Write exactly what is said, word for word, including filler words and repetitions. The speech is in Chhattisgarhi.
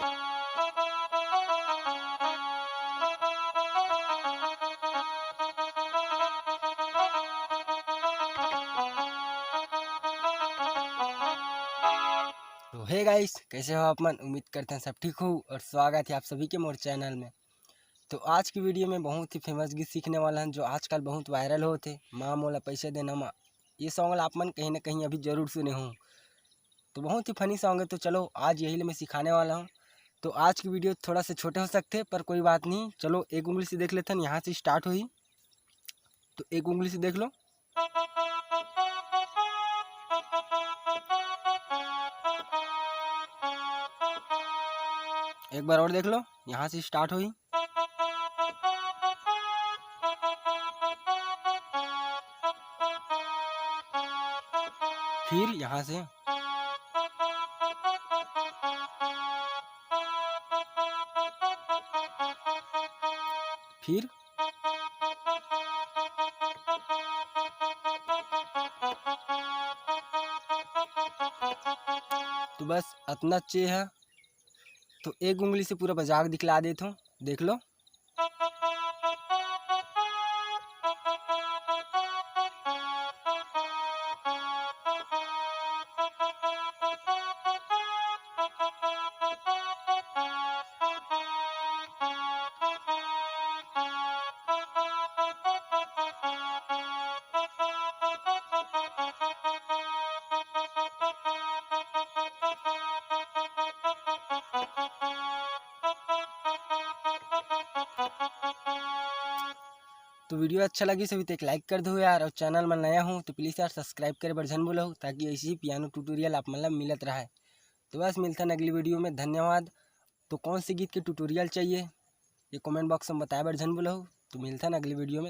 तो हे गाइस, कैसे हो आप मन? उम्मीद करते हैं सब ठीक हो और स्वागत है आप सभी के मोर चैनल में। तो आज की वीडियो में बहुत ही फेमस गीत सीखने वाला हन, जो आजकल बहुत वायरल होत हे, माँ मोला पैसे देना माँ। ये सॉन्ग ला आप मन कहीं ना कहीं अभी जरूर सुने हो। तो बहुत ही फनी सॉन्ग है। तो चलो, आज यही ले मैं सिखाने वाला हूँ। तो आज की वीडियो थोड़ा सा छोटे हो सकते हैं, पर कोई बात नहीं। चलो, एक उंगली से देख लेते हैं, यहाँ से स्टार्ट हुई। तो एक उंगली से देख लो। एक बार और देख लो, यहाँ से स्टार्ट हुई। फिर यहाँ से, फिर तो बस अतना चे है। तो एक उंगली से पूरा बजा के दिखला देत हूँ, देख लो। तो वीडियो अच्छा लगिस होही तो एक लाइक कर दो यार, और चैनल में नया हो तो प्लीज यार सब्सक्राइब करे बर झन भूलहू, ताकि ऐसी ही पियानो ट्यूटोरियल आप मन ला मिलत रहे। तो बस मिलथन अगली वीडियो में, धन्यवाद। तो कौन से गीत के ट्यूटोरियल चाहिए, ये कमेंट बॉक्स में बताए बर झन भूलहू। तो मिलथन अगली वीडियो में।